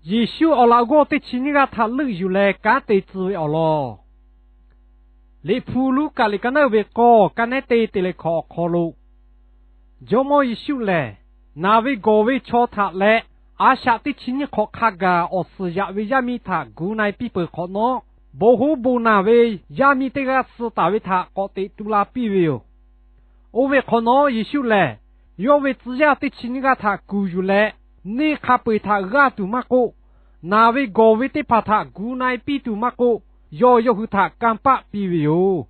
Yeˍsuˆ awˬ laꞈ g'awˇ teˇ chi nyiˇ g'aˇ htaꞈ leuˆ yuˬ leh kanˉ te tcuh ve awˬ lawn. Liꞈ hpu Luˉkaꞈ liꞈ ka naˉ uiˍ ve k'awˇ, ka nehˉ teˇ te leh hkawꞈ awˬ hk'aw lo, Jawˇmawˇ Yeˍsuˆ lehˬ, naˬ ve gawˬ ve chaw htaꞈ leh a shaꞈ teˇ chi nyiˇ hk'awꞈ hk'a gaˬ awˬ suhˍ yaꞈ ve yaˇ miˇ htaꞈ gu na-e piˇ peuˬ hk'awꞈ nawˉ, bon hoˉ bon naˬ ve yaˇ miˇ teˇ g'aˇ suh taˍ ve htaꞈ k'awꞈ teꞈ tu la piˇ ve yoˬ. Oˇ ve hk'awꞈ nawˉ, Yeˍsuˆ lehˬ yawˇ ve tcuh yaˇ teˇ chi nyiˇ g'aˇ htaꞈ kuˬ yuˬ leh, neˇ hk'a peu-eˬ htaꞈ g'aˇ tuˬ maˇ k'oˆ, naˬ ve gawˬ ve teˇ hpaˍ htaꞈ gu na-e piˇ tuˬ maˇ k'oˆ, yawˇ yawˇ hui htaꞈ kanˇ paˆ piˇ ve yoˬ.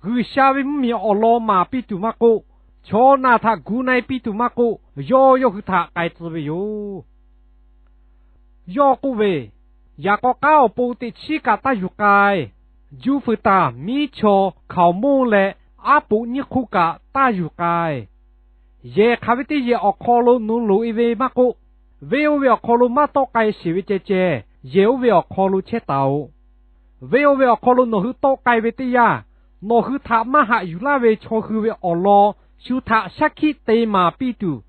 G'uiˬsha ve mvuhˇmiˬ awˬ lawn maˍ piˇ tuˬ maˇ k'oˆ, chaw naˬ htaꞈ gu na-e piˇ tuˬ maˇ k'oˆ, yawˇ yawˇ hui htaꞈ k'ai tcuh ve yoˬ. Yawˇ k'oˆ ve, Yaꞈ k'aw k'aˉ awˬ pon teꞈ chiˉ kaꞈ taˇ yuˬ k'ai. Juˇ fuiˍ taˍ, miˉ chaw, hkaoˍmonˇ leh aˉ poꞈ nyiˇ hk'oˆ kaꞈ taˇ yuˬ k'ai. Yehˬ hk'aˬ ve teˇ yehˬ awˬ hk'aw lo nawˬ loꞈ-e ve maˇ k'oˆ, venˇ oˇ ve awˬ hk'aw lo maˇ tawˆ k'ai sheˍ ve ceh ceh, yehˬ oˇ ve awˬ hk'aw lo chehˇ taˍ-oꞈ. Venˇ oˇ ve awˬ hk'aw lo nawˬ hui tawˆ k'ai ve teˇ yanˇ, nawˬ hui htaꞈ maˇ haꞈ yuˬ laˇ ve chaw hui ve awˬ lawn shu htaꞈ shaˉ hkiˆ te maˍ piˇ tuˬ,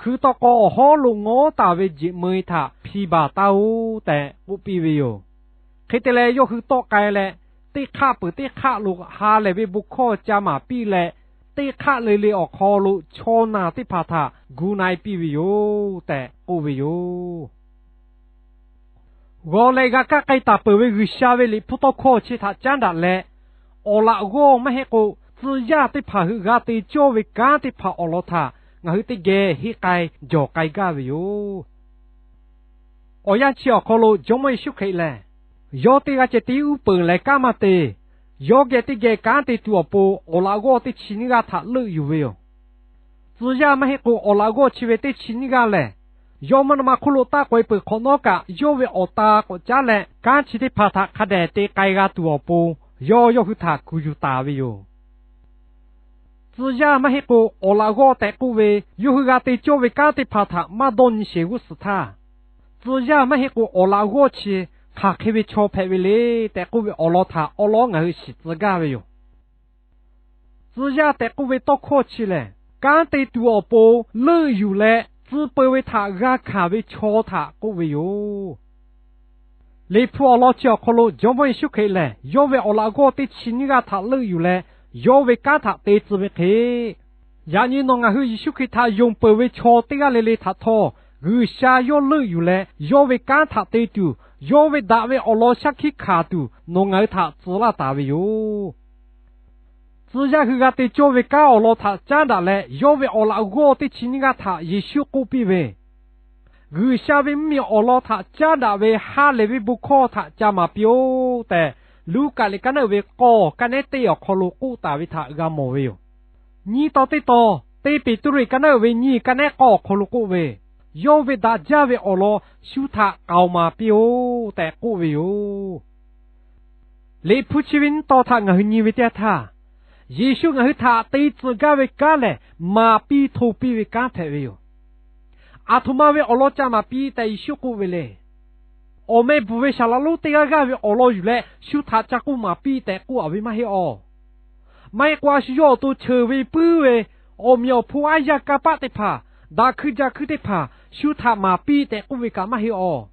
hkui taw k'aw awˬ hawˉ lo ngawˉ taˍ ve jeꞈ meu-e htaꞈ hpi baˬ taˇ-oˆ tehꞈ k'oˆ piˇ ve yoˬ. Hk'e te leh, yawˇ hui tawˆ k'ai leh, teˇ hk'aˆ peuˬ teˇ hk'aˆ lo ha lehˬ ve bon hkawˇ ca maˍ piˇ leh, teˇ hk'aˆ le le awˬ hk'aw lo chaw naˬ teˇ hpaˍ htaꞈ gu na-e piˇ ve yoˬ tehꞈ k'oˆ ve yoˬ. G'aw leh g'a kaˇ k'ai taˍ peuˬ ve G'uiˬsha ve Liꞈ hpu tawˇ hkawˇ chi htaꞈ caˉ daꞈ leh, awˬ laꞈ g'awˇ maˇ heˆ k'o, tcuh yaˇ teˇ hpaˍ hui g'a te cawˇ ve kanˉ teˇ hpaˍ awˬ lawn htaꞈ ngaˬ hui teˇ geh henˇ k'ai jawˬ k'ai gaˇ ve yoˬ. Awˬ yanˇ chi awˬ hk'aw lo Jawˇmawˇ Yeˍsuˆ Hkriꞈ lehˬ, yawˇ teˇ g'aˇ ceh tiˉ uˉ peunˍ leh kanˉ maˇ te. Yawˇ geh teˇ geh kanˉ te tuˬ awˬ pon awˬ laꞈ g'awˇ teˇ chi nyiˇ g'aˇ htaꞈ leuˆ yuˬ ve yoˬ. Tcuh yaˇ maˇ heˆ k'o, awˬ laꞈ g'awˇ chi ve teˇ chi nyiˇ g'aˇ lehˬ, yawˇ mvuhˇ naw ma hk'oˆ lo taˇ k'oꞈ-e peuˬ hk'awꞈ nawˉ kaꞈ, yawˇ ve awˬ ta k'awꞈ caˉ leh kanˉ chi teˇ hpaˍ htaꞈ hk'a dehꞈ te k'ai g'a tuˬ awˬ pon, yawˇ yawˇ hui htaꞈ kuˬ yuˬ taˍ ve yoˬ. Tcuh yaˇ maˇ heˆ k'o, awˬ laꞈ g'awˇ tehꞈ k'oˆ ve yawˇ hui g'a te cawˇ ve kanˉ teˇ hpaˍ htaꞈ maˇ dawˇ nyi sheˍ g'uˇ suhˍ htaˇ, tcuh yaˇ maˇ heˆ k'o, awˬ laꞈ g'awˇ chi hk'aˬ hk'e ve chaw hpehꞈ ve le tehꞈ k'oˆ ve awˬ lawn htaꞈ awˉ lawˉ ngaˬ hui shiˍ tcuh gaˇ ve yoˬ. Tcuh yaˇ tehꞈ k'oˆ ve tawˇ hkawˇ chi lehˬ, kanˉ te tuˬ awˬ pon leuˆ yuˬ leh tcuh peu ve htaꞈ g'a hkanˍ ve chaw htaꞈ k'oˆ ve yoˬ. Liꞈ hpu awˬ lawn chi awˬ hk'aw lo Jawˇmawˇ Yeˍsuˆ Hkriꞈ lehˬ, yawˇ ve awˬ laꞈ g'awˇ teˇ chi nyiˇ g'aˇ htaꞈ leuˆ yuˬ leh, yawˇ ve kanˉ htaꞈ te tcuh ve hk'e, yaꞈ nyi nawˬ ngaˬ hui Yeˍsuˆ Hkriꞈ htaꞈ yonˍ peuˬ ve chaw teˇ g'aˇ le le htaꞈ htawˇ, G'uiˬsha yawˇ leuˆ yuˬ leh yawˇ ve kanˉ htaꞈ te tuˬ, yawˇ ve daꞈ ve awˬ lawn shaˉ hkiˆ hkanˍ tuˬ nawˬ ngaˬ hui htaꞈ tcuh laˇ taˍ ve yoˬ. Tcuh yaˇ hui g'a te cawˇ ve kanˉ awˬ lawn htaꞈ caˉ daꞈ leh, yawˇ ve awˬ laꞈ g'awˇ teˇ chi nyiˇ g'aˇ htaꞈ Yeˍsuˆ k'oˆ piˇ ve, G'uiˬsha ve mvuhˇmiˬ awˬ lawn htaꞈ caˉ daꞈ ve ha lehˬ ve bon hkawˇ htaꞈ ca maˍ piˇ-oˆ tehꞈ, Luˉkaꞈ liꞈ ka naˉ uiˍ ve k'awˇ, ka nehˉ teˇ awˬ hk'aw lo k'oˆ taˍ ve htaꞈ g'a mawˬ ve yoˬ. Nyiˇ tawn teˇ tawn, teˇ Peˍtruˆ ka naˉ uiˍ ve nyiˇ, ka nehˉ k'awˇ awˬ hk'aw lo k'oˆ ve, yawˇ ve daꞈ jaˇ ve awˬ lawn shu htaꞈ k'aoˍ maˍ piˇ-oˆ tehꞈ k'oˆ ve yoˬ. Liꞈ hpu chi ve nyiˇ tawn htaꞈ ngaˬ hui nyi ve teˇ yanˇ htaˇ, Yeˍsuˆ ngaˬ hui htaꞈ te tcuh gaˇ ve kanˉ lehˬ, maˍ piˇ hto piˇ ve kanˉ hpehꞈ ve yoˬ. Aˬ htoꞈ ma ve awˬ lawn ca maˍ piˇ tehꞈ Yeˍsuˆ k'oˆ ve le. Awˬ meh bvuhˬ ve saˍ laˍ lonˉ teˇ g'aˇ g'aˇ ve awˬ lawn yuˬ leh shu htaꞈ ca k'oˆ maˍ piˇ tehꞈ k'oˆ-a ve maˇ heˆ awˬ. Maˇ heˆ k'o, a shu yawˇ awˬ to cheuˬ ve puiˉ ve awˬ meꞈ awˬ hponˇ aˉ yaˇ kanˇ paˆ teˇ hpaˍ, daꞈ hkuiˇ ja hkuiˇ teˇ hpaˍ shu htaꞈ maˍ piˇ tehꞈ k'oˆ ve kaꞈ maˇ heˆ awˬ.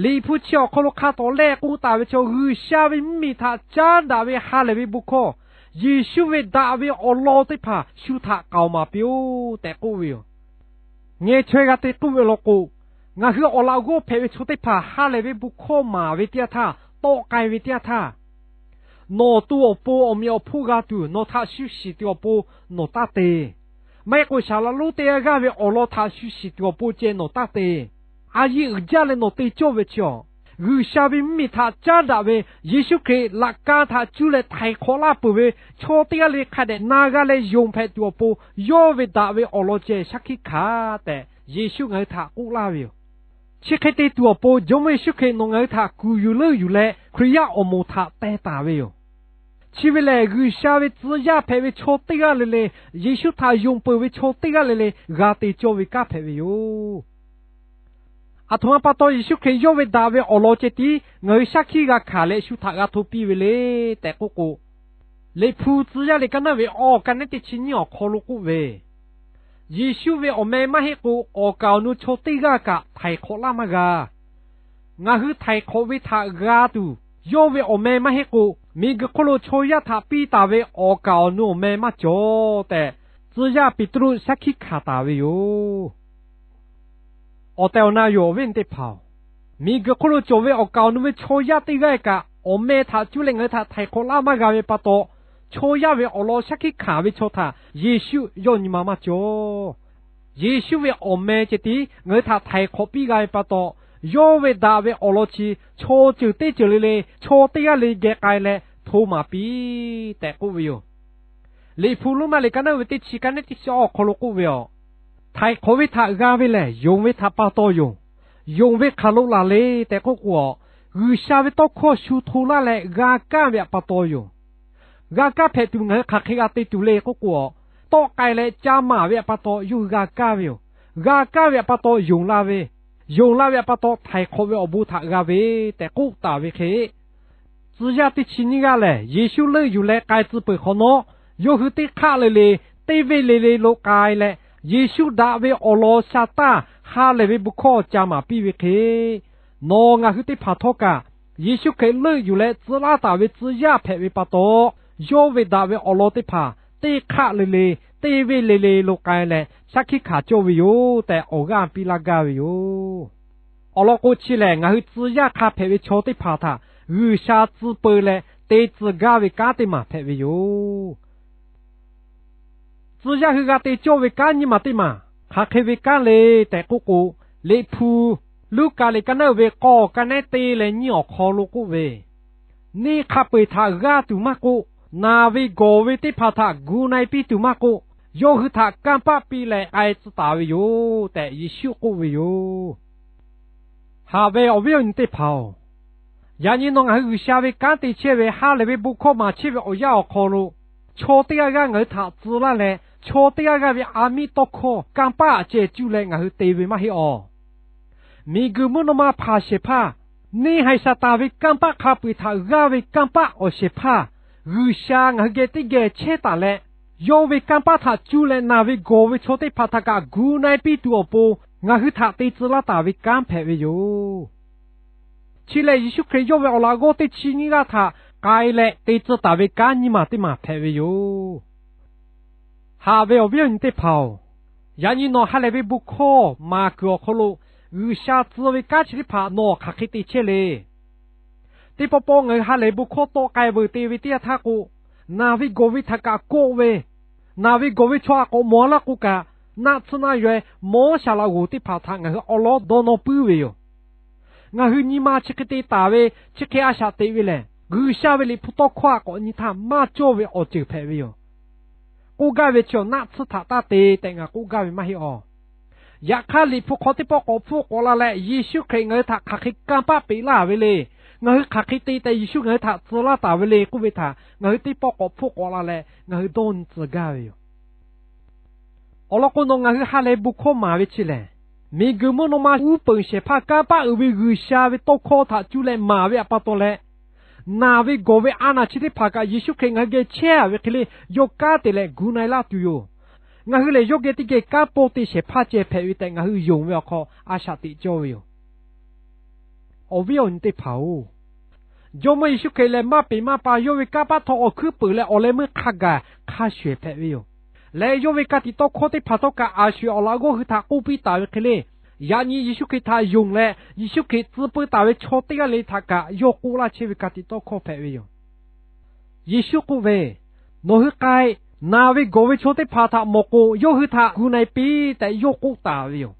Liꞈ hpu chi awˬ hk'aw lo hk'a tawˍ lehˆ k'oˆ taˍ ve chaw, G'uiˬsha ve mvuhˇmiˬ htaꞈ caˉ daꞈ ve ha lehˬ ve bon hkawˇ, Yeˍsuˆ ve daꞈ ve awˬ lawn teˇ hpaˍ shu htaꞈ k'aoˍ maˍ piˇ-oˆ tehꞈ k'oˆ ve yoˬ. Ngeh chaweh g'a te k'oˆ ve awˬ lawn k'o, ngaˬ hui awˬ laꞈ g'awˇ hpehꞈ ve chaw teˇ hpaˍ ha lehˬ ve bon hkawˇ maˍ ve teˇ yanˇ htaˇ, tawˆ k'ai ve teˇ yanˇ htaˇ, nawˬ awˬ to awˬ pon awˬ meꞈ awˬ hponˇ g'a tuˬ nawˬ htaꞈ shu shiˍ tuˬ awˬ pon nawˬ taˇ te. Maˇ heˆ k'o, saˍ laˍ lonˉ teˇ g'aˇ g'aˇ ve awˬ lawn htaꞈ shu shiˍ tuˬ awˬ pon ceh nawˬ taˇ te. A yiˇ uiˍ jaˇ leh nawˬ te cawˇ ve chi awˬ, G'uiˬsha ve mvuhˇmiˬ htaꞈ caˉ daꞈ ve, Yeˍsuˆ Hkriꞈ laꞈ ka htaꞈ cuˇ leh htaiˍ hk'awꞈ laˇ peuˬ ve chaw teˇ g'aˇ le hk'a dehꞈ na g'a leh yonˍ hpehꞈ tuˬ awˬ pon, yawˇ ve daꞈ ve awˬ lawn ceh shaˉ hkiˆ hkanˍ tehꞈ Yeˍsuˆ ngaˬ hui htaꞈ k'oˆ laˇ ve yoˬ. Chi hk'e te tuˬ awˬ pon, Jawˇmawˇ Yeˍsuˆ Hkriꞈ nawˬ ngaˬ hui htaꞈ kuˬ yuˬ leuˆ yuˬ leh Hkriꞈ yaˇ awˬ moˍ htaꞈ teh taˍ ve yoˬ. Chi ve lehˬ, G'uiˬsha ve tcuh yaˇ hpehꞈ ve chaw teˇ g'aˇ le le, Yeˍsuˆ htaꞈ yonˍ peuˬ ve chaw teˇ g'aˇ le le g'a te cawˇ ve kanˉ hpehꞈ ve yoˬ. Aˬ htoꞈ ma pa taw Yeˍsuˆ Hkriꞈ yawˇ ve daꞈ ve awˬ lawn ceh tiˉ ngaˬ hui shaˉ hkiˆ g'a hkanˍ leh shu htaꞈ g'a hto piˇ ve le tehꞈ k'oˆ k'o, Liꞈ hpu tcuh yaˇ liꞈ ka naˉ ve awˬ ka nehˉ teˇ chi nyiˇ awˬ hk'aw lo k'oˆ ve, Yeˍsuˆ ve awˬ meh maˇ heˆ k'o, awˬ kaˍ awˬ nu chaw teˇ g'aˇ kaꞈ htaiˍ hk'awꞈ laˇ maˇ g'a. Ngaˬ hui htaiˍ hk'awꞈ ve htaꞈ g'a tuˬ, yawˇ ve awˬ meh maˇ heˆ k'o, miˬguiˬ hk'oˆ lo chaw yaˇ htaꞈ piˇ taˍ ve awˬ kaˍ awˬ nu awˬ meh maˇ cawˬ tehꞈ, tcuh yaˇ Peˍtruˆ shaˉ hkiˆ hkanˍ taˍ ve yoˬ. Awˬ tehˬ awˬ na yoˬ, awˬ viˉ awˬ nyi teˇ hpaˍ-oˬ, miˬguiˬ hk'oˆ lo cawˬ ve awˬ kaˍ awˬ nu ve chaw yaˇ teˇ g'aˇ kaꞈ, awˬ meh htaꞈ cuˇ leh ngaˬ hui htaꞈ htaiˍ hk'awꞈ laˇ maˇ g'a ve pa taw, chaw yaˇ ve awˬ lawn shaˉ hkiˆ hkanˍ ve chaw htaꞈ Yeˍsuˆ yawˇ nyi ma maˇ cawˬ. Yeˍsuˆ ve awˬ meh ceh tiˉ ngaˬ hui htaꞈ htaiˍ hk'awꞈ piˇ g'a ve pa taw, yawˇ ve daꞈ ve awˬ lawn chi chaw ceuˬ teˇ ceuˬ le le, chaw teˇ g'aˇ le geh k'ai leh hto maˍ piˇ tehꞈ k'oˆ ve yoˬ. Liꞈ hpu Roˉmaꞈ liꞈ ka naˉ ve teˇ chi ka nehˉ teˇ chi awˬ hk'aw lo k'oˆ ve yoˬ. Htaiˍ hk'awꞈ ve htaꞈ g'a ve lehˬ, yonˍ ve htaꞈ pa taw yoˬ. Yonˍ ve hk'aˬ lo laˬ le tehꞈ k'oˆ k'o, G'uiˬsha ve tawˇ hkawˇ shu hto laˇ leh g'a kaˇ ve htaꞈ pa taw yoˬ. G'a kaˇ hpehꞈ tuˬ ngaˬ hui hk'aˬ hk'e g'a te tuˬ le k'oˆ k'o, tawˆ k'ai leh ca maˍ ve htaꞈ pa taw yawˇ hui g'a kaˇ ve yoˬ. G'a kaˇ ve htaꞈ pa taw yonˍ la ve, yonˍ la ve htaꞈ pa taw htaiˍ hk'awꞈ ve awˬ bon htaꞈ g'a ve tehꞈ k'oˆ taˍ ve hk'e, tcuh yaˇ teˇ chi nyiˇ g'aˇ lehˬ, Yeˍsuˆ leuˆ yuˬ leh k'ai tcuh peuˬ hk'awꞈ nawˉ, yawˇ hui teˇ hk'aˆ le le, teˇ venˇ le le lo k'ai leh, Yeˍsuˆ daꞈ ve awˬ lawn sha taˇ ha lehˬ ve bon hkawˇ ca maˍ piˇ ve hk'e, nawˬ ngaˬ hui teˇ hpaˍ htawˇ kaꞈ, Yeˍsuˆ Hkriꞈ leuˆ yuˬ leh tcuh laˇ taˍ ve tcuh yaˇ hpehꞈ ve pa taw, yawˇ ve daꞈ ve awˬ lawn teˇ hpaˍ teˇ hk'aˆ le le, teˇ venˇ le le lo k'ai leh shaˉ hkiˆ hkanˍ cawˇ ve yoˬ tehꞈ awˬ g'aˇ piˇ laˇ gaˇ ve yoˬ. Awˬ lawn k'o chi lehˬ, ngaˬ hui tcuh yaˇ hk'a hpehꞈ ve chaw teˇ hpaˍ htaꞈ G'uiˬsha tcuh peu leh te tcuh gaˇ ve kanˉ teˇ maˬ hpehꞈ ve yoˬ. Tcuh yaˇ hui g'a te cawˇ ve kanˉ nyiˇ maˬ teˇ maˬ hk'aˬ hk'e ve kanˉ le tehꞈ k'oˆ k'o, Liꞈ hpu Luˉkaꞈ liꞈ ka naˉ ve k'awˇ ka nehˉ te leh nyiˇ awˬ hk'aw lo k'oˆ ve, Neˇ hk'a peu-eˬ htaꞈ g'aˇ tuˬ maˇ k'oˆ, naˬ ve gawˬ ve teˇ hpaˍ htaꞈ gu na-e piˇ tuˬ maˇ k'oˆ, yawˇ hui htaꞈ kanˇ paˆ piˇ leh k'ai tcuh taˍ ve yoˬ tehꞈ Yeˍsuˆ k'oˆ ve yoˬ. Haꞈ ve awˬ viˉ awˬ nyi teˇ hpaˍ-oˬ, yaꞈ nyi nawˬ ngaˬ hui G'uiˬsha ve kanˉ te chehˇ ve ha lehˬ ve bon hkawˇ maˍ chehˇ ve awˬ yanˇ awˬ hk'aw lo, chaw teˇ g'aˇ g'aˇ ngaˬ hui htaꞈ tcuh laˇ leh, chaw teˇ g'aˇ g'aˇ ve a miˆ tawˇ hkawˇ kanˇ paˆ ceh cuˇ leh ngaˬ hui te ve maˇ heˆ awˬ. Miˬguiˬ mvuhˇ naw ma hpanˍ shehˍ hpaˇ, neˇ haiˬ Saˍtanˍ ve kanˇ paˆ hk'a peu-eˬ htaꞈ g'aˇ ve kanˇ paˆ awˬ shehˍ hpaˇ, G'uiˬsha ngaˬ hui geh teˇ geh chehˇ taˍ leh, yawˇ ve kanˇ paˆ htaꞈ cuˇ leh naˬ ve gawˬ ve chaw teˇ hpaˍ htaꞈ kaꞈ gu na-e piˇ tuˬ awˬ pon ngaˬ hui htaꞈ te tcuh laˇ taˍ ve kanˉ hpehꞈ ve yoˬ. Chi lehˬ, Yeˍsuˆ Hkriꞈ yawˇ ve awˬ laꞈ g'awˇ teˇ chi nyiˇ g'aˇ htaꞈ k'ai leh te tcuh taˍ ve kanˉ nyiˇ maˬ teˇ maˬ hpehꞈ ve yoˬ. Haꞈ ve awˬ viˉ awˬ nyi teˇ hpaˍ-oˬ, yaꞈ nyi nawˬ ha lehˬ ve bon hkawˇ maˍ kuiˬ awˬ hk'aw lo G'uiˬsha tcuh ve kanˉ chi teˇ hpaˍ nawˬ hk'aˬ hk'e te chehˇ le. Teˇ pawˆ pawˆ ngaˬ hui ha lehˬ bon hkawˇ tawˆ k'ai veuˬ te ve teˇ yanˇ htaˇ k'o, naˬ ve gawˬ ve htaꞈ kaꞈ kawˆ ve, naˬ ve gawˬ ve chaw a k'awꞈ mawˬ laˇ k'o kaꞈ, naˆ tsuhˇ naˆ yaw-e mawˉ shaˍ laꞈ g'oˍ teˇ hpaˍ htaꞈ ngaˬ hui awˉ lawˉ dawˇ nawˇ puiˉ ve yoˬ. Ngaˬ hui nyi ma chi hk'e te taˍ ve, chi hk'e a shaꞈ teꞈ ve lehˬ, G'uiˬsha ve liꞈ hpu tawˇ hkawˇ a k'awꞈ nyi htaˇ maˇ cawˇ ve awˬ ceuˬ hpehꞈ ve yoˬ. K'oˆ gaˇ ve chi awˬ naˆ tsuhˇ htaꞈ taˇ te tehꞈ ngaˬ k'oˆ gaˇ ve maˇ heˆ awˬ. Yaꞈ hk'aˇ, liꞈ hpu hk'aw teˇ pawˆ k'awꞈ hpfuhˆ k'awꞈ la leh, Yeˍsuˆ Hkriꞈ ngaˬ hui htaꞈ hk'aˬ hk'e kanˇ paˆ peꞈ laˇ ve le. Ngaˬ hui hk'aˬ hk'e te tehꞈ Yeˍsuˆ ngaˬ hui htaꞈ tcuh laˇ taˍ ve le k'oˆ ve htaꞈ ngaˬ hui teˇ pawˆ k'awꞈ hpfuhˆ k'awꞈ la leh ngaˬ hui dawˇ nyi tcuh gaˇ ve yoˬ. Awˬ lawn k'o, nawˬ ngaˬ hui ha lehˬ bon hkawˇ maˍ ve chi lehˬ, miˬguiˬ mvuhˇ naw ma uˉ peunˍ shehˍ hpaˇ kanˇ paˆ uiˍ ve G'uiˬsha ve tawˇ hkawˇ htaꞈ cuˇ leh maˍ ve htaꞈ pa taw leh, naˬ ve gawˬ ve a naˬ chi teˇ hpaˍ kaꞈ Yeˍsuˆ Hkriꞈ ngaˬ hui geh chehˇ ve hk'e le, yawˇ kanˉ te leh gu na-e laˇ tuˬ yoˬ. Ngaˬ hui lehˬ, yawˇ geh teˇ geh kanˉ paw te shehˍ hpaˇ ceh hpehꞈ ve tehꞈ ngaˬ hui yonˍ ve awˬ hk'aw a shaꞈ teꞈ cawˇ ve yoˬ. Awˬ viˉ awˬ nyi teˇ hpaˍ-oˬ, Jawˇmawˇ Yeˍsuˆ Hkriꞈ lehˬ, maˇ peꞈ maˇ pa yawˇ ve kanˇ paˆ htawˇ awˬ hkuiˉ peunˍ leh awˬ leh meuˇ hk'a gaˬ hk'a shuˍ ehˍ hpehꞈ ve yoˬ. Leh yawˇ ve ka tiꞈ tawˇ hkawˇ teˇ hpaˍ htawˇ kaꞈ a shuˍ awˬ laꞈ g'awˇ hui htaꞈ k'oˆ piˇ taˍ ve hk'e le, yaꞈ nyi Yeˍsuˆ Hkriꞈ htaꞈ yonˍ leh Yeˍsuˆ Hkriꞈ tcuh peu taˍ ve chaw teˇ g'aˇ le htaꞈ kaꞈ yawˇ k'oˆ laˇ chehˇ ve ka tiꞈ tawˇ hkawˇ hpehꞈ ve yoˬ. Yeˍsuˆ k'oˆ ve, Nawˬ hui k'ai, naˬ ve gawˬ ve chaw teˇ hpaˍ htaꞈ mawˬ k'o, yawˇ hui htaꞈ gu na-e piˇ tehꞈ yawˇ k'oˆ taˍ ve yoˬ.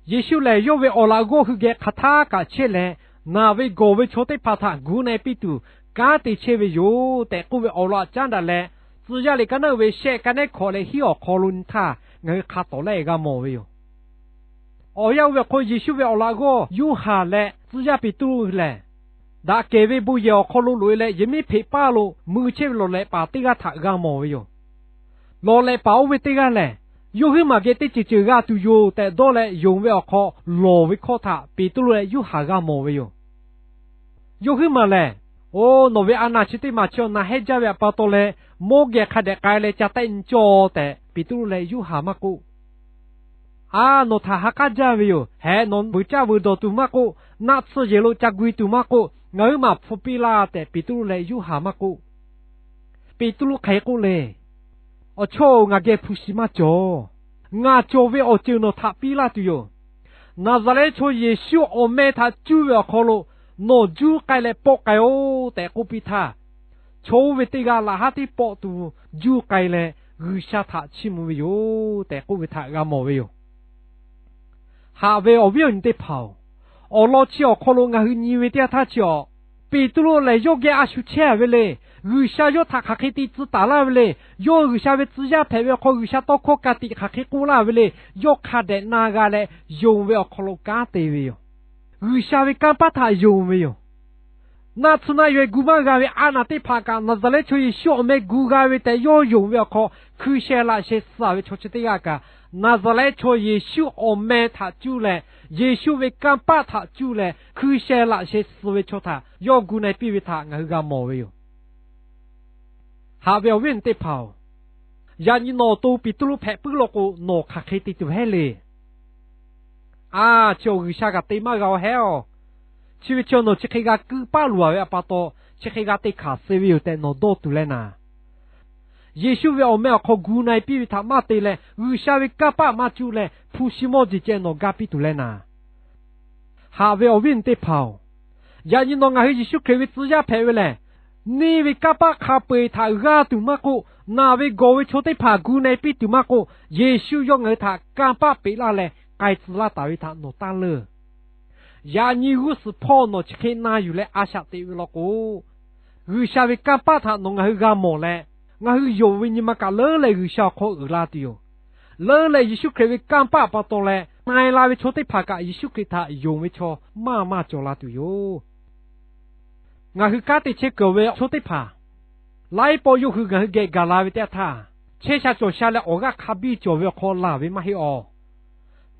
Yeˍsuˆ lehˬ, yawˇ ve awˬ laꞈ g'awˇ hui geh hk'aˬ htaˇ kaꞈ chehˇ leh, naˬ ve gawˬ ve chaw teˇ hpaˍ htaꞈ gu na-e piˇ tuˬ kanˉ te chehˇ ve yoˬ tehꞈ k'oˆ ve awˬ laꞈ caˉ daꞈ leh, tcuh yaˇ liꞈ ka naˉ ve shehˆ ka nehˉ hkawꞈ leh hiˉ awˬ hk'aw lo nyi htaˇ ngaˬ hui hk'a tawˍ lehˆ g'a mawˬ ve yoˬ. Awˬ yanˇ oˇ ve awˬ hk'aw, Yeˍsuˆ ve awˬ laꞈ g'awˇ Yoˇhanˬ leh tcuh yaˇ Peˍtruˆ lehˬ, daꞈ kehˬ ve bon yehˬ awˬ hk'aw lo loꞈ-e leh, yehˬ miˉ hpeꞈ paˇ lo mui chehˇ ve lawˬ lehꞈ paˍ teˇ g'aˇ htaꞈ g'a mawˬ ve yoˬ. Lawˬ lehꞈ paˍ oˇ ve teˇ g'aˇ lehˬ, yawˇ huiˉ maˬ geh teˇ ceuˬ ceuˬ g'a tuˬ yoˬ tehꞈ dawˇ leh yonˍ ve awˬ hk'aw, lawˬ ve hkawˇ htaꞈ Peˍtruˆ leh Yoˇhanˬ g'a mawˬ ve yoˬ. Yawˇ huiˉ maˬ lehˬ, Oˬ, nawˬ ve a naˬ chi teˇ maˬ chi awˬ na hehnˇ jaˇ ve htaꞈ pa taw leh, mawˇ geh hk'a dehꞈ k'ai leh ca tehˆ nyi cawˇ tehꞈ, Peˍtruˆ leh Yoˇhanˬ maˇ k'oˆ, A, nawˬ htaꞈ ha k'aˉ jaˇ ve yoˬ. Hehꞈ, nawˬ vuiˬ caˇ vuiˬ dawˬ tuˬ maˇ k'oˆ, naˆ tsuhˇ yehˬ lo ca gu e tuˬ maˇ k'oˆ, ngaˬ huiˉ maˬ hpfuh piˇ laˇ tehꞈ Peˍtruˆ leh Yoˇhanˬ maˇ k'oˆ. Peˍtruˆ hk'aˬ hk'e k'oˆ le, Awˬ chawˇ-oˬ, ngaˬ geh hpu shi maˇ cawˬ. Ngaˬ cawˬ ve awˬ ceuˬ nawˬ htaꞈ piˇ laˇ tuˬ yoˬ. Naˍzaˍrehˆ chaw Yeˍsuˆ awˬ meh htaꞈ cuˇ ve awˬ hk'aw lo nawˬ juˇ k'ai leh pawˆ k'ai-oˆ tehꞈ k'oˆ piˇ htaˇ, chaw oˇ ve teˇ g'aˇ laꞈ haˉ tiˉ pawˆ tuˬ juˇ k'ai leh, G'uiˬsha htaꞈ chiˇ mvuh ve yoˬ tehꞈ k'oˆ ve htaꞈ g'a mawˬ ve yoˬ. Haꞈ ve awˬ viˉ awˬ nyi teˇ hpaˍ-oˬ, awˬ lawn chi awˬ hk'aw lo ngaˬ hui nyi ve teˇ yanˇ htaˇ chi awˬ, Peˍtruˆ lehˬ yawˇ geh a shu chehˇ ve le. G'uiˬsha yawˇ htaꞈ hk'aˬ hk'e te tcuh taˍ laˇ ve le. Yawˇ G'uiˬsha ve tcuh yaˇ hpehꞈ ve awˬ hk'aw G'uiˬsha tawˇ hkawˇ ka tiꞈ hk'aˬ hk'e k'oˆ laˇ ve le. Yawˇ hk'a dehꞈ na g'a leh yonˍ ve awˬ hk'aw lo kanˉ te ve yoˬ. G'uiˬsha ve kanˇ paˆ htaꞈ yonˍ ve yoˬ. Naˆ tsuhˇ naˆ yaweh gu maˇ g'a ve a naˬ teˇ hpaˍ kaꞈ Naˍzaˍrehˆ chaw Yeˍsuˆ awˬ meh gu g'a ve tehꞈ yawˇ yonˍ ve awˬ hk'aw, hkui sheh laꞈ sheh suh ve chaw chi teˇ g'aˇ kaꞈ, Naˍzaˍrehˆ chaw Yeˍsuˆ awˬ meh htaꞈ cuˇ leh, Yeˍsuˆ ve kanˇ paˆ htaꞈ cuˇ leh hkui sheh laꞈ sheh suh ve chaw htaꞈ yawˇ gu na e piˇ ve htaꞈ ngaˬ hui g'a mawˬ ve yoˬ. Haꞈ ve awˬ viˉ awˬ nyi teˇ hpaˍ-oˬ, yaꞈ nyi nawˬ awˬ to Peˍtruˆ hpehꞈ puiˉ law k'o, nawˬ hk'aˬ hk'e te tuˬ heˆ le. A, chi awˬ G'uiˬsha kaꞈ te maˇ g'a-oˬ hehˉ-oˬ. Chi ve chi nawˬ chi hk'e g'a kuiˇ paˆ luˬ-a ve a pa taw, chi hk'e g'a te hkanˍ suh ve yoˬ tehꞈ nawˬ dawˇ tuˬ leh naˍ, Yeˍsuˆ ve awˬ meh awˬ hk'aw gu na e piˇ ve htaꞈ maˇ te leh, G'uiˬsha ve kanˇ paˆ maˇ cuˇ leh hpu shi mawˇ jeˬ ceh nawˬ ga piˇ tuˬ leh naˍ, Haꞈ ve awˬ viˉ awˬ nyi teˇ hpaˍ-oˬ, yaꞈ nyi nawˬ ngaˬ hui Yeˍsuˆ Hkriꞈ ve tcuh yaˇ hpehꞈ ve lehˬ, neˇ ve kanˇ paˆ hk'a peu-eˬ htaꞈ g'aˇ tuˬ maˇ k'oˆ, naˬ ve gawˬ ve chaw teˇ hpaˍ gu na e piˇ tuˬ maˇ k'oˆ, Yeˍsuˆ yawˇ ngaˬ hui htaꞈ kanˇ paˆ peꞈ laˇ leh k'ai tcuh laˇ taˍ ve htaꞈ nawˬ taˇ leunˇ. Yaꞈ nyi g'uˇ suhˍ hpawˇ nawˬ chi hk'e na yuˬ leh a shaꞈ teꞈ ve law k'o, G'uiˬsha ve kanˇ paˆ htaꞈ nawˬ ngaˬ hui g'a mawˬ leh, ngaˬ hui yonˍ ve nyi ma kaꞈ leuˉ leh G'uiˬsha awˬ hk'aw uiˍ la tuˬ yoˬ. Leuˉ leh Yeˍsuˆ Hkriꞈ ve kanˇ paˆ pa taw leh na e la ve chaw teˇ hpaˍ kaꞈ Yeˍsuˆ Hkriꞈ htaꞈ yonˍ ve chaw maˇ maˇ cawˬ la tuˬ yoˬ. Ngaˬ hui kanˉ te chehˇ kuiˬ ve chaw teˇ hpaˍ, laiˉ pawˆ yawˇ hui ngaˬ hui geh gaˬ la ve teˇ yanˇ htaˇ, chehˇ sha cawˬ sha leh awˬ g'aˇ hk'a biˇ cawˬ ve awˬ hk'aw laˬ ve maˇ heˆ awˬ.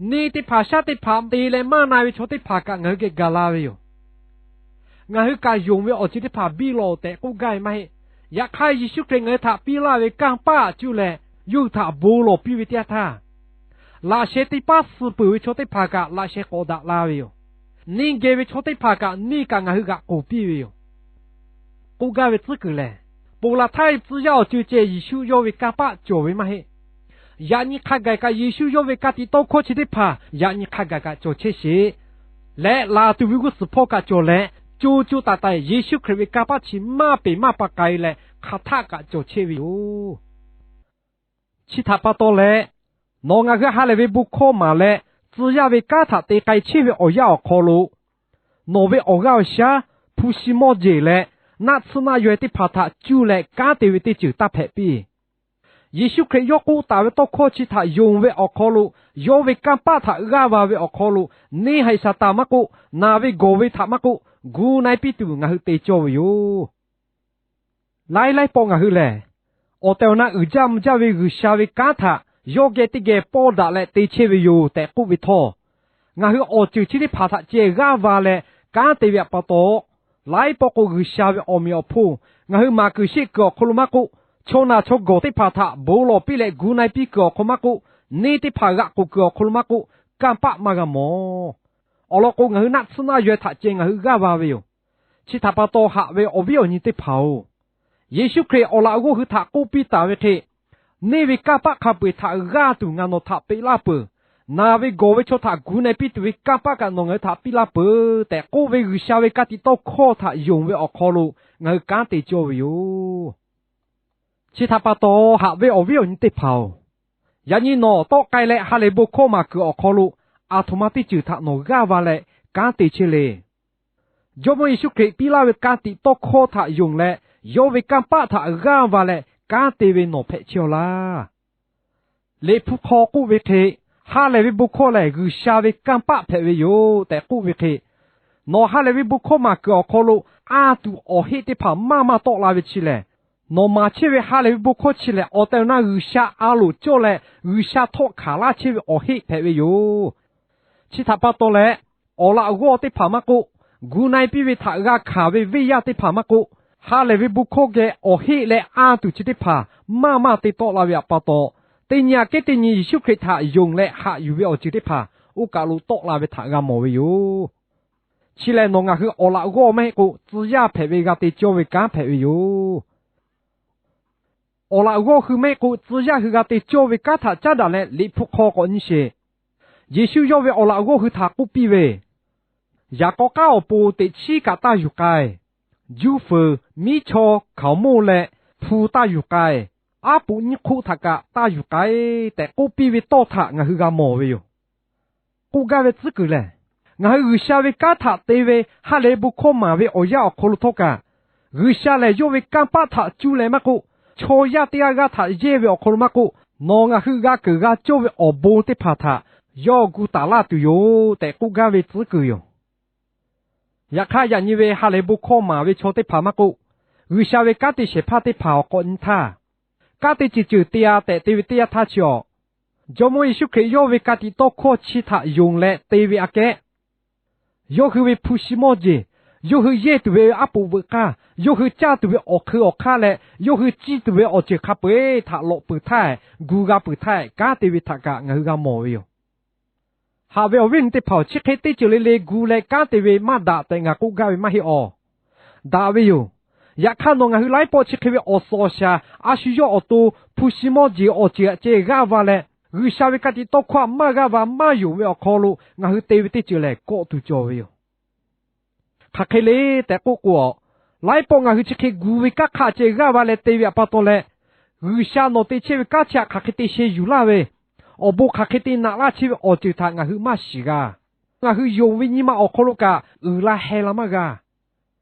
Neˇ teˇ hpaˍ shaˉ teˇ hpaˍ te leh maˇ na ve chaw teˇ hpaˍ kaꞈ ngaˬ hui geh gaˬ la ve yoˬ. Ngaˬ hui kaꞈ yonˍ ve awˬ ceuˬ teˇ hpaˍ biˇ lawˬ tehꞈ k'oˆ gaˇ ve maˇ heˆ. Yaꞈ hk'aˇ, Yeˍsuˆ Hkriꞈ ngaˬ hui htaꞈ piˇ laˇ ve kanˇ paˆ cuˇ leh, yawˇ hui htaꞈ bon lawˬ piˇ ve teˇ yanˇ htaˇ, laꞈ sheh teˇ paˉ suh peuˬ ve chaw teˇ hpaˍ kaꞈ laꞈ sheh k'awꞈ daꞈ la ve yoˬ. Neˇ geh ve chaw teˇ hpaˍ kaꞈ neˇ kaꞈ ngaˬ hui g'aꞈ k'oˍ piˇ ve yoˬ. K'oˆ gaˇ ve tcuhˉ kuiˬ lehˬ, ponˬ laˬ htaˇ ve tcuh yaˇ awˬ ceuˬ ceh Yeˍsuˆ yawˇ ve kanˇ paˆ cawˬ ve maˇ heˆ. Yaꞈ nyi hk'a gaˬ kaꞈ Yeˍsuˆ yawˇ ve ka tiꞈ tawˇ hkawˇ chi teˇ hpaˍ yaꞈ nyi hk'a gaˬ kaꞈ cawˬ chehˇ sheˍ. Leh laˬ tuˬ ve g'uˇ suhˍ hpawˇ kaꞈ cawˬ leh, co co taiˍ taiˍ Yeˍsuˆ Hkriꞈ ve kanˇ paˆ chi maˇ peˬ maˇ pa k'ai leh hk'aˬ htaˆ kaꞈ cawˬ chehˇ ve yoˬ. Chi htaꞈ pa taw leh, nawˬ ngaˬ hui ha lehˬ ve bon hkawˇ maˍ leh, tcuh yaˇ ve kanˉ htaꞈ te k'ai chehˇ ve awˬ yanˇ awˬ hk'aw lo, nawˬ ve awˬ g'aˇ awˬ shaˉ, hpu shi mawˇ jeˬ leh, naˆ tsuhˇ naˆ yaweh teˇ hpaˍ htaꞈ cuˇ leh kanˉ te ve teˇ ceuˬ taˇ hpehꞈ piˇ. Yeˍsuˆ Hkriꞈ yawˇ k'oˆ taˍ ve tawˇ hkawˇ chi htaꞈ yonˍ ve awˬ hk'aw lo, yawˇ ve kanˇ paˆ htaꞈ g'aˇ va ve awˬ hk'aw lo, neˇ haiˬ Saˍtanˍ maˇ k'oˆ, naˬ ve gawˬ ve htaꞈ maˇ k'oˆ, gu na e piˇ tuˬ ngaˬ hui te cawˇ ve yoˬ. Laiˉ laiˉ pawˆ ngaˬ hui lehˬ, awˬ tehˬ awˬ na uiˍ jaˇ mvuh jaˇ ve G'uiˬsha ve kanˉ htaꞈ yawˇ geh teˇ geh pawˇ daꞈ leh te chehˇ ve yoˬ tehꞈ k'oˆ ve htawˇ, ngaˬ hui awˬ ceuˬ chi teˇ hpaˍ htaꞈ ceh g'aˇ va leh kanˉ te ve pa taw, laiˉ pawˆ k'o G'uiˬsha ve awˬ meꞈ awˬ hponˇ ngaˬ hui maˍ kuiˬ sheˆ kuiˬ awˬ hk'aw lo maˇ k'oˆ, chaw naˬ chaw gawˬ teˇ hpaˍ htaꞈ bon lawˬ piˇ leh gu na e piˇ kuiˬ awˬ hk'aw maˇ k'oˆ, neˇ teˇ hpaˍ g'aꞈ k'oˍ kuiˬ awˬ hk'aw lo maˇ k'oˆ, kanˇ paˆ maˇ g'a mawˬ. Awˬ lawn k'o, ngaˬ hui naˆ tsuhˇ naˆ yaweh htaꞈ ceh ngaˬ hui g'aˇ va ve yoˬ. Chi htaꞈ pa taw, haꞈ ve awˬ viˉ awˬ nyi teˇ hpaˍ-oˬ, Yeˍsuˆ Hkriꞈ awˬ laꞈ g'awˇ hui htaꞈ k'oˆ piˇ taˍ ve hk'e, neˇ ve kanˇ paˆ hk'a peu-eˬ htaꞈ g'aˇ tuˬ ngaˬ nawˬ htaꞈ peꞈ laˇ peuˬ. Naˬ ve gawˬ ve chaw htaꞈ gu na e piˇ tuˬ ve kanˇ paˆ kaꞈ nawˬ ngaˬ hui htaꞈ piˇ laˇ peuˬ tehꞈ k'oˆ ve G'uiˬsha ve ka tiꞈ tawˇ hkawˇ htaꞈ yonˍ ve awˬ hk'aw lo ngaˬ hui kanˉ te cawˇ ve yoˬ. Chi htaꞈ pa taw, haꞈ ve awˬ viˉ awˬ nyi teˇ hpaˍ-oˬ, yaꞈ nyi nawˬ tawˆ k'ai leh ha lehˬ bon hkawˇ maˍ kuiˬ awˬ hk'aw lo, aˬ htoꞈ ma teˇ ceuˬ htaꞈ nawˬ g'aˇ va leh kanˉ te chehˇ le. Jawˇmawˇ Yeˍsuˆ Hkriꞈ piˇ laˇ ve ka tiꞈ tawˇ hkawˇ htaꞈ yonˍ leh, yawˇ ve kanˇ paˆ htaꞈ g'aˇ va leh kanˉ te ve nawˬ hpehꞈ chehˇ-aw laˇ. Liꞈ hpu hk'aw k'oˆ ve hk'e, ha lehˬ ve bon hkawˇ lehˬ G'uiˬsha ve kanˇ paˆ hpehꞈ ve yoˬ tehꞈ k'oˆ ve hk'e, nawˬ ha lehˬ ve bon hkawˇ maˍ kuiˬ awˬ hk'aw lo anˇ tuˬ awˬ heˆ teˇ hpaˍ maˇ maˇ tawˆ la ve chi lehˬ, nawˬ maˍ chehˇ ve ha lehˬ ve bon hkawˇ chi lehˬ, awˬ tehˬ awˬ na G'uiˬsha a loˍ cawˇ leh G'uiˬsha htawˆ hkanˍ laˇ chehˇ ve awˬ heˆ hpehꞈ ve yoˬ. Chi htaꞈ pa taw leh, awˬ laꞈ g'awˇ teˇ hpaˍ maˇ k'oˆ, gu na e piˇ ve htaꞈ g'a hkanˍ ve venˇ yaˇ teˇ hpaˍ maˇ k'oˆ, ha lehˬ ve bon hkawˇ geh awˬ heˆ leh anˇ tuˬ chi teˇ hpaˍ maˇ maˇ te tawˆ la ve pa taw, Teˇ nyi aꞈ kehˉ teˇ nyi Yeˍsuˆ Hkriꞈ htaꞈ yonˍ leh haꞈ yuˬ ve awˬ ceuˬ teˇ hpaˍ oˇ kaˬ lo tawˆ la ve htaꞈ g'a mawˬ ve yoˬ. Chi lehˬ, nawˬ ngaˬ hui awˬ laꞈ g'awˇ maˇ heˆ k'o, tcuh yaˇ hpehꞈ ve g'a te cawˇ ve kanˉ hpehꞈ ve yoˬ. Awˬ laꞈ g'awˇ hui maˇ heˆ k'o, tcuh yaˇ hui g'a te cawˇ ve kanˉ htaꞈ caˉ daꞈ leh, Liꞈ hpu hk'aw k'awꞈ nyi sheˍ. Yeˍsuˆ yawˇ ve awˬ laꞈ g'awˇ hui htaꞈ k'oˆ piˇ ve, Yaꞈ k'aw k'aˉ awˬ pon teꞈ chiˉ kaꞈ taˇ yuˬ k'ai. Juˇ fuiˍ, miˉ chaw, hkaoˍmonˇ leh hpu taˇ yuˬ k'ai. Aˉ poꞈ nyiˇ hk'oˆ htaꞈ kaꞈ taˇ yuˬ k'ai tehꞈ k'oˆ piˇ ve tawˇ htaꞈ ngaˬ hui g'a mawˬ ve yoˬ. K'oˆ gaˇ ve tcuhˉ kuiˬ lehˬ, ngaˬ hui G'uiˬsha ve kanˉ htaꞈ te ve ha lehˬ bon hkawˇ maˍ ve awˬ yanˇ awˬ hk'aw lo htawˇ kaꞈ, G'uiˬsha lehˬ yawˇ ve kanˇ paˆ htaꞈ cuˇ leh maˇ k'oˆ, chaw yaˇ teˇ g'aˇ g'aˇ htaꞈ yehˇ ve awˬ hk'aw lo maˇ k'oˆ, nawˬ ngaˬ hui g'a keunˍ g'a cawˇ ve awˬ bon teˇ hpaˍ htaꞈ yawˇ gu taˍ laˇ tuˬ yoˬ tehꞈ k'oˆ gaˇ ve tcuhˉ kuiˬ yoˬ. Yaꞈ hk'aˇ, yaꞈ nyi ve ha lehˬ bon hkawˇ maˍ ve chaw teˇ hpaˍ maˇ k'oˆ, G'uiˬsha ve kanˉ te shehˍ hpaˇ teˇ hpaˍ awˬ k'awꞈ nyi htaˇ, kanˉ te ceuˬ ceuˬ te-a tehꞈ te ve teˇ yanˇ htaˇ chi awˬ, Jawˇmawˇ Yeˍsuˆ Hkriꞈ yawˇ ve ka tiꞈ tawˇ hkawˇ chi htaꞈ yonˍ leh te ve aꞈ kehˉ, yawˇ hui ve hpu shi mawˇ jeˬ, yawˇ hui yehˇ tuˬ ve aˉ poꞈ veuꞈ k'aˇ, yawˇ hui caˇ tuˬ ve awˬ hk'eun awˬ hk'aˇ leh yawˇ hui ciˇ tuˬ ve awˬ ceuˬ hk'a peu-eˬ htaꞈ lawꞈ peuˬ htaˇ, gu g'a peuˬ htaˇ, kanˉ te ve htaꞈ kaꞈ ngaˬ hui g'a mawˬ ve yoˬ. Haꞈ ve awˬ viˉ awˬ nyi teˇ hpaˍ-oˬ, chi hk'e teˇ ceuˬ le le gu leh kanˉ te ve maˇ daꞈ tehꞈ ngaˬ k'oˆ gaˇ ve maˇ heˆ awˬ. Daꞈ ve yoˬ. Yaꞈ hk'aˇ, nawˬ ngaˬ hui laiˉ pawˆ chi hk'e ve awˬ suhˍ awˬ shaˍ, a shu yawˇ awˬ to, hpu shi mawˇ jeˬ awˬ ceuˬ aꞈ ceh g'aˇ va leh, G'uiˬsha ve ka tiꞈ tawˇ hkawˇ aꞈ maˇ g'aˇ va maˇ yonˍ ve awˬ hk'aw lo ngaˬ hui te ve teˇ ceuˬ lehˬ, kawˆ tuˬ cawˬ ve yoˬ. Hk'aˬ hk'e le tehꞈ k'oˆ k'o, laiˉ pawˆ ngaˬ hui chi hk'e gu ve kanˉ hk'aˆ ceh g'aˇ va leh te ve aꞈ pa taw leh, G'uiˬsha nawˬ te chehˇ ve kanˉ chi aꞈ hk'aˬ hk'e te sheh yuˬ laˇ ve, awˬ bon hk'aˬ hk'e te naꞈ laˇ chehˇ ve awˬ ceuˬ htaꞈ ngaˬ hui maˇ shiˍ g'a. Ngaˬ hui yonˍ ve nyi ma awˬ hk'aw lo kaꞈ uiˍ la heh la maˇ g'a.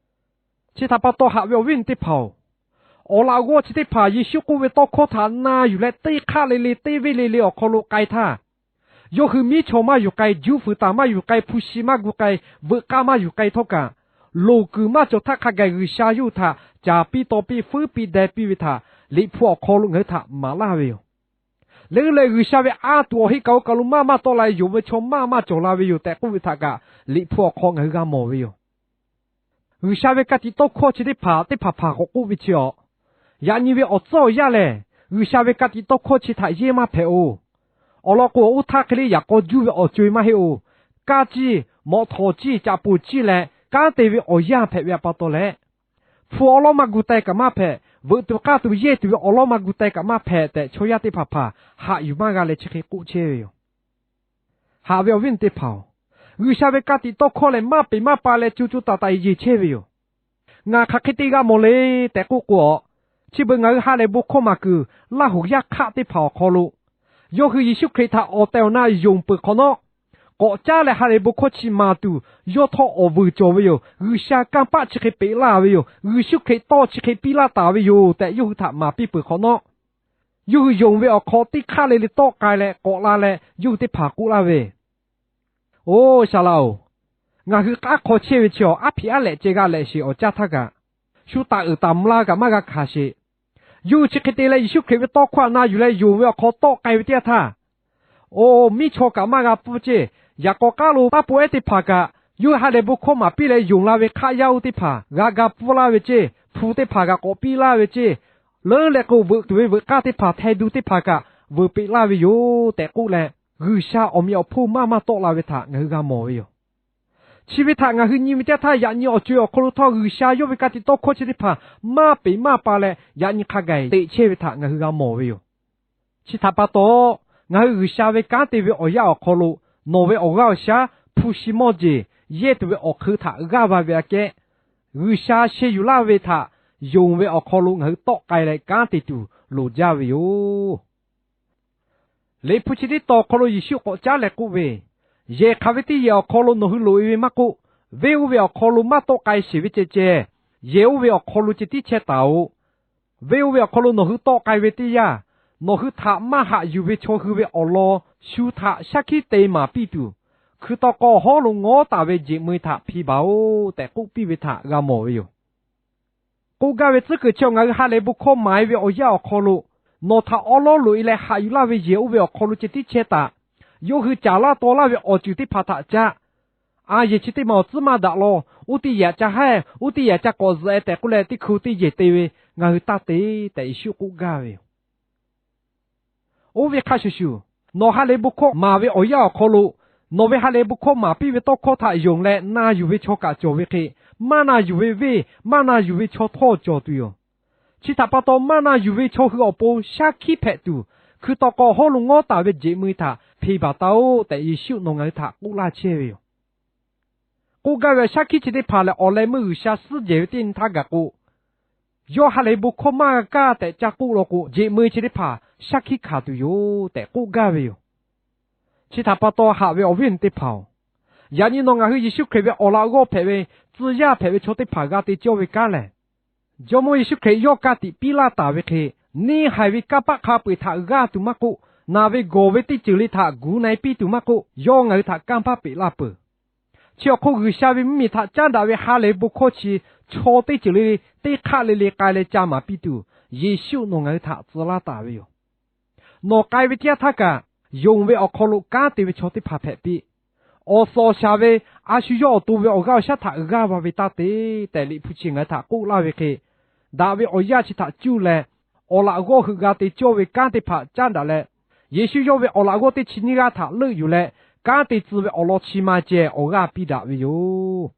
Chi htaꞈ pa taw, haꞈ ve awˬ viˉ awˬ nyi teˇ hpaˍ-oˬ, awˬ laꞈ g'awˇ chi teˇ hpaˍ Yeˍsuˆ k'oˆ ve tawˇ hkawˇ htaꞈ na yuˬ leh, teˇ hk'aˆ le le teˇ venˇ le le awˬ hk'aw lo k'ai htaˇ, yawˇ hui miˉ chaw maˇ yuˬ k'ai, juˇ fuiˍ taˍ maˇ yuˬ k'ai, hpu shi maˇ gu k'ai, veuꞈ k'aˇ maˇ yuˬ k'ai htawˇ kaꞈ, loˍ kuiˬ maˇ cawˬ htaˇ hk'a gaˬ G'uiˬsha yawˇ hui htaꞈ caˍ piˇ taw piˇ fuiˉ piˇ deh piˇ ve htaꞈ Liꞈ hpu awˬ hk'aw lo ngaˬ hui htaꞈ maˍ laˇ ve yoˬ. Leuˉ leh G'uiˬsha ve a tuˬ awˬ heˆ kaꞈ oˇ kaˬ lo maˇ maˇ tawˆ la ve yonˍ ve chaw maˇ maˇ cawˬ la ve yoˬ tehꞈ k'oˆ ve htaꞈ kaꞈ Liꞈ hpu awˬ hk'aw ngaˬ hui g'a mawˬ ve yoˬ. G'uiˬsha ve ka tiꞈ tawˇ hkawˇ chi teˇ hpaˍ teˇ hpaˍ hpaˍ k'awꞈ k'oˆ ve chi awˬ, yaꞈ nyi ve awˬ tcuhˉ awˬ yanˇ lehˬ, G'uiˬsha ve ka tiꞈ tawˇ hkawˇ chi htaꞈ yehˇ maˇ hpehꞈ-oˬ. Awˬ lawn k'o, oˇ htaˇ hk'e le yaꞈ k'aw juˇ ve awˬ co-e maˇ heˆ-oˬ. Kanˇ ciˇ, mawꞈ htawˍ ciˇ, caꞈ poˍ ciˇ leh kanˉ te ve awˬ yanˇ hpehꞈ ve aꞈ pa taw leh, hpu awˉ lawˉ maˇ gu teh kaꞈ maˇ hpehꞈ, veuꞈ tuˬ k'aˇ tuˬ yehˇ tuˬ ve awˬ lawˉ maˇ gu teh kaꞈ maˇ hpehꞈ tehꞈ, chaw yaˇ teˇ hpaˍ hpaˍ haꞈ yuˬ maˇ g'a leh chi hk'e k'oˆ chehˇ ve yoˬ. Haꞈ ve awˬ viˉ awˬ nyi teˇ hpaˍ-oˬ, G'uiˬsha ve ka tiꞈ tawˇ hkawˇ lehˬ, maˇ peꞈ maˇ pa leh co co taiˍ taiˍ yeˬ chehˇ ve yoˬ. Ngaˬ hk'aˬ hk'e te g'a mawˬ le tehꞈ k'oˆ k'o, chi beuꞈ ngaˬ hui ha lehˬ bon hkawˇ maˍ kuiˬ Laˇ hoˍ yaˇ hk'aˆ teˇ hpaˍ awˬ hk'aw lo, yawˇ hui Yeˍsuˆ Hkriꞈ htaꞈ awˬ tehˬ awˬ na yonˍ peuˬ hk'awꞈ nawˉ, k'awꞈ caˉ leh ha lehˬ bon hkawˇ chi maˍ tuˬ yawˇ htawˇ awˬ vuiˬ cawˬ ve yoˬ. G'uiˬsha kanˇ paˆ chi hk'e peꞈ laˇ ve yoˬ. Yeˍsuˆ Hkriꞈ tawˇ chi hk'e piˇ laˇ taˍ ve yoˬ tehꞈ, yawˇ hui htaꞈ maˍ piˇ peuˬ hk'awꞈ nawˉ, yawˇ hui yonˍ ve awˬ hk'aw teˇ hk'aˆ le le tawˆ k'ai leh k'awꞈ la leh, yawˇ hui teˇ hpaˍ k'oˆ laˇ ve, Oˬ, saˍ laꞈ-oˬ, ngaˬ hui k'aˉ hk'aw chehˇ ve chi awˬ aˉ hpiꞈ aˉ lehꞈ ceh g'a lehꞈ sheˍ, awˬ caˇ htaˇ kaꞈ shu taˍ uiˍ taˍ mvuh la kaꞈ maˇ g'a hkanˍ sheˍ. Yawˇ hui chi hk'e te leh Yeˍsuˆ Hkriꞈ ve tawˇ hkawˇ aꞈ na yuˬ leh yonˍ ve awˬ hk'aw tawˆ k'ai ve teˇ yanˇ htaˇ, oˬ, miˉ chaw kaꞈ maˇ g'a pfuhˇ ceˇ. Yaꞈ k'aw k'aˉ lo taˇ pon ehˉ teˇ hpaˍ kaꞈ, yawˇ hui ha lehˬ bon hkawˇ maˍ piˇ leh yonˍ la ve hk'aˆ yaˇ oˇ teˇ hpaˍ g'a ga pfuhˇ laˇ ve ceˇ. Hpu teˇ hpaˍ kaꞈ k'awꞈ piˇ laˇ ve ceˇ. Leuˉ leh k'o, veuꞈ tuˬ ve veuꞈ k'aˇ teˇ hpaˍ, hteh du teˇ hpaˍ kaꞈ veuꞈ peꞈ laˇ ve yoˬ tehꞈ k'oˆ leh, G'uiˬsha awˬ meꞈ awˬ hponˇ maˇ maˇ tawˆ la ve htaꞈ ngaˬ hui g'a mawˬ ve yoˬ. Chi ve htaꞈ ngaˬ hui nyi ve teˇ yanˇ htaˇ, yaꞈ nyi awˬ co-e awˬ hk'aw lo htawˇ G'uiˬsha yawˇ ve ka tiꞈ tawˇ hkawˇ chi teˇ hpaˍ maˇ peꞈ maˇ pa leh, yaꞈ nyi hk'a gaˬ teꞈ chehˇ ve htaꞈ ngaˬ hui g'a mawˬ ve yoˬ. Chi htaꞈ pa taw, ngaˬ hui G'uiˬsha ve kanˉ te ve awˬ yanˇ awˬ hk'aw lo, nawˬ ve awˬ g'aˇ awˬ shaˉ, hpu shi mawˇ jeˬ, yehˇ tuˬ ve awˬ hk'eun htaꞈ g'aˇ va ve aꞈ kehˉ, G'uiˬsha sheh yuˬ laˇ ve htaꞈ yonˍ ve awˬ hk'aw lo ngaˬ hui tawˆ k'ai leh kanˉ te tuˬ loˍ jaˇ ve yoˬ. Liꞈ hpu chi teˇ tawn awˬ hk'aw lo Yeˍsuˆ k'awꞈ caˉ leh k'oˆ ve, Yehˬ hk'aˬ ve teˇ yehˬ awˬ hk'aw lo nawˬ hui loꞈ-e ve maˇ k'oˆ, venˇ oˇ ve awˬ hk'aw lo maˇ tawˆ k'ai sheˍ ve ceh ceh, yehˬ oˇ ve awˬ hk'aw lo ceh tiˉ chehˇ taˍ-oꞈ. Venˇ oˇ ve awˬ hk'aw lo nawˬ hui tawˆ k'ai ve teˇ yanˇ, nawˬ hui htaꞈ maˇ haꞈ yuˬ ve chaw hui ve awˬ lawn shu htaꞈ shaˉ hkiˉ te maˍ piˇ tuˬ, hkui taw k'aw hawˉ lo ngawˉ taˍ ve jeꞈ meu-e htaꞈ hpi baˬ-oꞈ tehꞈ k'oˆ piˇ ve htaꞈ g'a mawˬ ve yoˬ. K'oˆ gaˇ ve tcuhˉ kuiˬ chi awˬ, ngaˬ hui ha lehˬ bon hkawˇ maˍ-e ve awˬ yanˇ awˬ hk'aw lo, nawˬ htaꞈ awˉ lawˉ loꞈ-e leh haꞈ yuˬ laˇ ve yehˬ oˇ ve awˬ hk'aw lo ceh tiˉ chehˇ taˍ. Yawˇ hui caˍ laˇ taw laˇ ve awˬ ceuˬ teˇ hpaˍ htaꞈ caˆ. A yehˬ chi teˇ maˬ awˬ tcuhˉ maˇ daꞈ law. Oˇ teˇ yehˬ aꞈ ca haˉ-e, oˇ teˇ yehˬ aꞈ ca k'awꞈ zuhꞈ-e tehꞈ k'oˆ leh, teˇ hkui teˇ yehˬ te ve ngaˬ hui taˇ te tehꞈ Yeˍsuˆ k'oˆ gaˇ ve yoˬ. Oˇ ve hk'a shuˍ shuˍ, nawˬ ha lehˬ bon hkawˇ maˍ ve awˬ yanˇ awˬ hk'aw lo, nawˬ ve ha lehˬ bon hkawˇ maˍ piˇ ve tawˇ hkawˇ htaꞈ yonˍ leh na yuˬ ve chaw kaꞈ cawˬ ve hk'e, maˇ na yuˬ ve venˇ, maˇ na yuˬ ve chaw htawˇ cawˬ tuˬ yoˬ. Chi htaꞈ pa taw, maˇ na yuˬ ve chaw hui awˬ pon shaˉ hkiˆ hpehꞈ tuˬ, hkui taw k'aw hawˉ lo ngawˉ taˍ ve jeꞈ meu htaꞈ hpeꞈ baˬ taˍ-oˆ tehꞈ, Yeˍsuˆ nawˬ ngaˬ hui htaꞈ k'oˆ laˇ chehˇ ve yoˬ. K'oˆ gaˇ ve, shaˉ hkiˆ chi teˇ hpaˍ lehˬ, awˬ leh meuˇ G'uiˬsha suhˉ jehˬ ve teˇ nyi htaˇ gaˬ k'o, yawˇ ha lehˬ ve bon hkawˇ maˇ g'a kaˇ tehꞈ ca k'oˆ law k'o, jeꞈ meu chi teˇ hpaˍ shaˉ hkiˆ hkanˍ tuˬ yoˬ tehꞈ k'oˆ gaˇ ve yoˬ. Chi htaꞈ pa taw, haꞈ ve awˬ viˉ awˬ nyi teˇ hpaˍ-oˬ, yaꞈ nyi nawˬ ngaˬ hui Yeˍsuˆ Hkriꞈ ve awˬ laꞈ g'awˇ hpehꞈ ve tcuh yaˇ hpehꞈ ve chaw teˇ hpaˍ g'a te cawˇ ve kanˉ lehˬ, Jawˇmawˇ Yeˍsuˆ Hkriꞈ yawˇ ka tiꞈ piˇ laˇ taˍ ve hk'e, neˇ haiˬ ve kanˇ paˆ hk'a peu-eˬ htaꞈ g'aˇ tuˬ maˇ k'oˆ, naˬ ve gawˬ ve teˇ ceuˬ le htaꞈ gu na-e piˇ tuˬ maˇ k'oˆ, yawˇ ngaˬ hui htaꞈ kanˇ paˆ peꞈ laˇ peuˬ. Chi awˬ hk'oˆ, G'uiˬsha ve mvuhˇmiˬ htaꞈ caˉ daꞈ ve ha lehˬ ve bon hkawˇ chi chaw teˇ ceuˬ le le, teˇ hk'aˆ le le k'ai leh ca maˍ piˇ tuˬ, Yeˍsuˆ nawˬ ngaˬ hui htaꞈ tcuh laˇ taˍ ve yoˬ. Nawˬ k'ai ve teˇ yanˇ htaˇ kaꞈ, yonˍ ve awˬ hk'aw lo kanˉ te ve chaw teˇ hpaˍ hpehꞈ piˇ. Awˬ suhˍ awˬ shaˍ ve a shu yawˇ awˬ to ve awˬ g'aˇ awˬ shaˉ htaꞈ g'aˇ va ve taˇ te tehꞈ, Liꞈ hpu chi ngaˬ hui htaꞈ k'oˆ laˇ ve hk'e, daꞈ ve awˬ yanˇ chi htaꞈ cuˇ leh, awˬ laꞈ g'awˇ heuꞈ g'a te cawˇ ve kanˉ teˇ hpaˍ caˉ daꞈ leh, Yeˍsuˆ yawˇ ve awˬ laꞈ g'awˇ teˇ chi nyiˇ g'aˇ htaꞈ leuˆ yuˬ leh, kanˉ te tcuh ve awˬ lawn chi ma ceh awˬ g'aˇ piˇ daꞈ ve yoˬ.